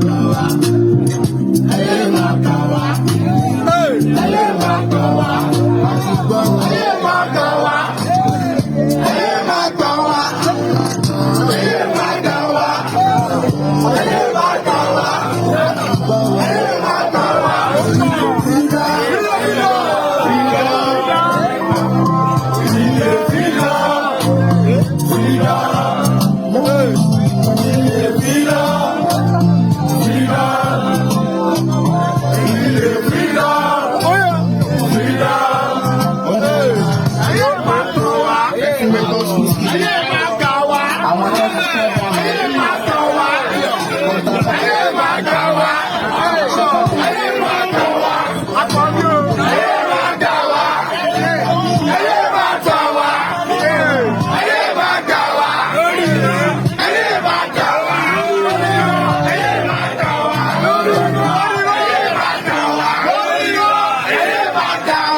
kàn wá. Ayé máa kàn wá. Ayé máa kàn wá. Ayé máa kàn wá. Ayé máa kàn wá. Ayé máa kàn wá. Ayé máa kàn wá. Ayé máa kàn wá. Ayé máa kàn wá. Ayé máa kàn wá. Àwọn tó ti fẹ́ bá mi. Ayé máa kàn wá. Ayé máa kàn wá. Ayé máa kàn wá. Ayé máa kàn wá. Ayé máa kàn wá. Ayé máa kàn wá. Ayé máa kàn wá. Ayé máa kàn wá. Ayé máa kàn wá. Ayé máa kàn